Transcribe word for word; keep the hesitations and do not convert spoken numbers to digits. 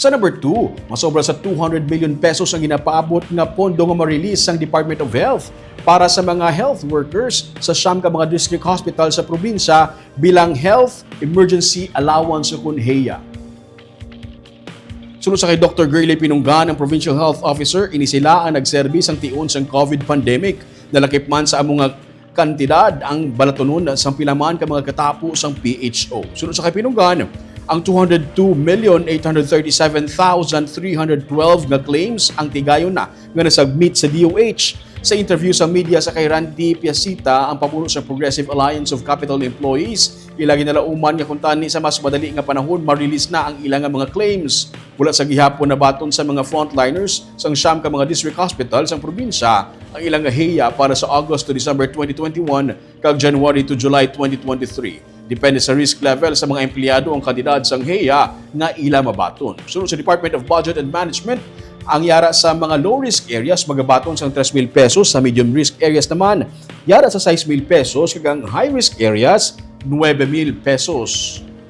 Sa number two, masobra sa two hundred million pesos ang ginapaabot nga pondo nga ma-release sang Department of Health para sa mga health workers sa siyam ka mga district hospital sa probinsya bilang Health Emergency Allowance o kon heya. Suno sa kay Doktor Girlie Pinungan, ang Provincial Health Officer, ini sila ang nagserbi sang tion sang COVID pandemic. Nalakip man sa amo nga kantidad ang balatunon sang pila man ka mga katapo sang P H O. Suno sa kay Pinungan, ang two hundred two million eight hundred thirty-seven thousand three hundred twelve nga claims ang tigayon na nga nasubmit sa D O H. Sa interview sa media sa kay Randy Piacita, ang pamuno sa Progressive Alliance of Capital Employees, ila ginalauman nga kuntani sa mas madali nga panahon ma-release na ang ila nga mga claims. Wala sa gihapon nabaton sa mga frontliners sang siyam ka mga district hospital sang probinsya ang ila nga heya para sa August to December twenty twenty-one kag January to July twenty twenty-three. Depende sa risk level sa mga empleyado ang kantidad sang heya nga ila mabaton. Suno sa Department of Budget and Management, ang yara sa mga low-risk areas magabaton sang tres mil pesos, sa medium-risk areas naman yara sa sais mil pesos, kag ang high-risk areas nuebe mil pesos.